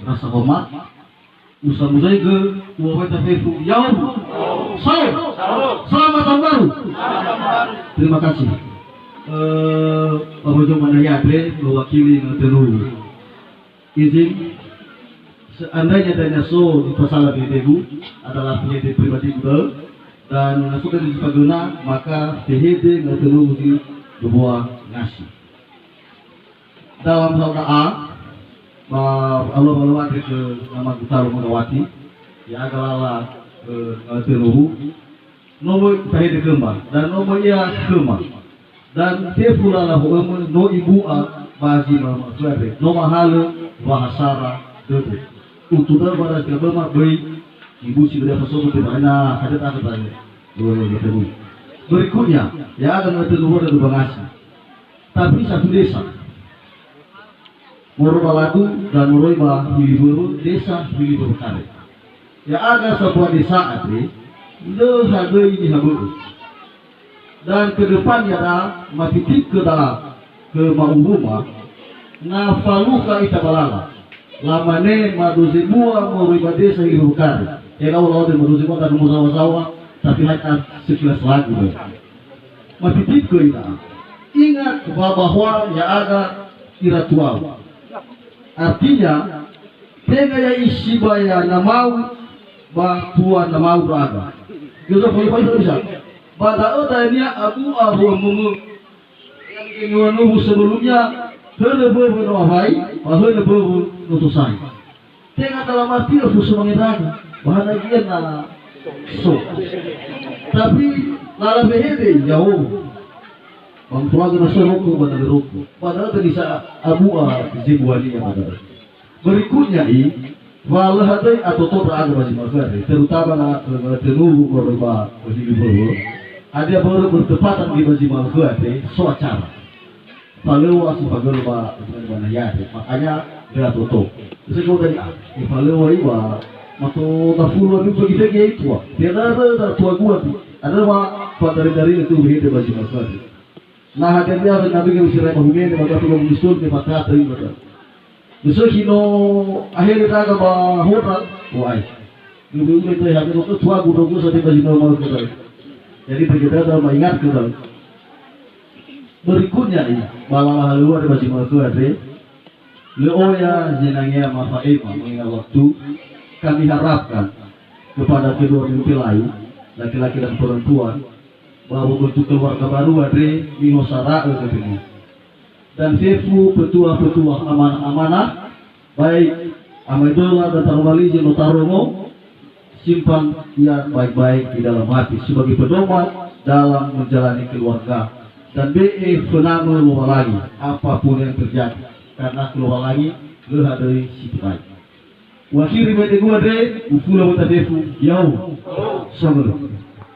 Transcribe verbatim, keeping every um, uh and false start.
Rasa hormat, usamuzaigö, uwaweta fefu, ya'ahowu. Salam. Selamat tahun baru. Terima kasih. Eh, Bapak Jomana Yadre, mewakili Ngatönuru. Izin, seandainya dania so di pasala bedegu adalah pehede pribadi guda'ö, dan na so dania si fagöna, maka pehede Ngatönuru zi dubua ngasi. Dalam hal da'a, ba alua-alua andre khö Nama Gutalo Megawati, ya'aga lala, eh, Ngatönuru, no möi tahede khöma, dan no möi ia khöma. Dan fefu lala ho'ömö no ibu'a ba zi ma'ökhö andre, no mahalö wahasara dödö. Utu da'ö bara zi böma böi ibusi böi afasono te ba'ena hadia ta'akö tanya. Dua, dua, dua, dua. Berikutnya, ya'aga Ngatönuru ada dua ngasi. Tapi satu desa. Moroi ba Ladu dan moroi ba Hiliwöwö, desa Hiliwöwö Kare. Ya'aga sambua desa andre, lö hadöi niha bö'ö. Dan ke depan ya'aga matitipkö da'a ke ma'uruma, na falukha ita ba lala. Lamane mado zebua moroi ba desa Hiliwöwö Kare. Ena'ö la'ohe mado zebua tanö mozawa-zawa, tapi hanya sekilas lagu. Matitipkö ita. Ingat wa bahwa ya'aga ira tuau. Artinya, tenga ya'i sibai ya namau ba tua namau ndra'aga. Gözo fali-fali bisa. Ba da'ö dania abu'a ho'ömö. Yang nuwu sebelumnya, hönö böwö no awai, ba hönö böwö no tosai. Tenga dalam arti lö fuso mangendrana, ba hana gia na so. Tapi lala wehede, ya'o. Bang keluarga na so roko, ba na roko. Padahal tadi sa abu'a zebuania padahal. Berikutnya i, wa lö hadöi atoto ndra'aga ba zi ma'ökhö andre, terutama na, eh, Ngatönuru moroi ba Hiliwöwö. Hadia börö bertepatan göi ba zi ma'ökhö andre, so acara. Falöŵa si fagölö ba, ba, ba nahia andre. Makanya, lö atoto. Bisa kau tadi, ah, eh, falöŵa iŵa, mato tafulu abi fegi-fegi ya itua. Tiada ada tua gua ti. Ada ma, fadari-dari itu berhenti ba zi ma'ökhö andre. Na hadia-dia nabi ke usirai mahumene, maka tu bagus tu, ke patata ini, maka. Besökhi no ahere ndra'aga ba hotel, wa'ai. Gebe-gebe tö hadia no tuagu dogo sa teba zi ma'ökhö andre. Jadi, tegedada maingat ke dalam. Berikutnya nih, ba lala halöŵa ba zi ma'ökhö andre. Lö oya zinangea mafa'ema mengingat waktu, kami harapkan kepada kedua mempelai, laki-laki dan perempuan, bahwa untuk keluarga baru andre mihosara'ö dödömi. Dan fefu petua-petua amanah-amanah, baik amaedola dan taromali zi no tarongo, simpan ia baik-baik di dalam hati sebagai pedoman dalam menjalani keluarga, dan be'e fönamö Lowalangi apapun yang terjadi, karena Lowalangi lö hadöi si tebai. Uakhiri wede gua andre, ufula wota fefu, ya'o. Sambölö.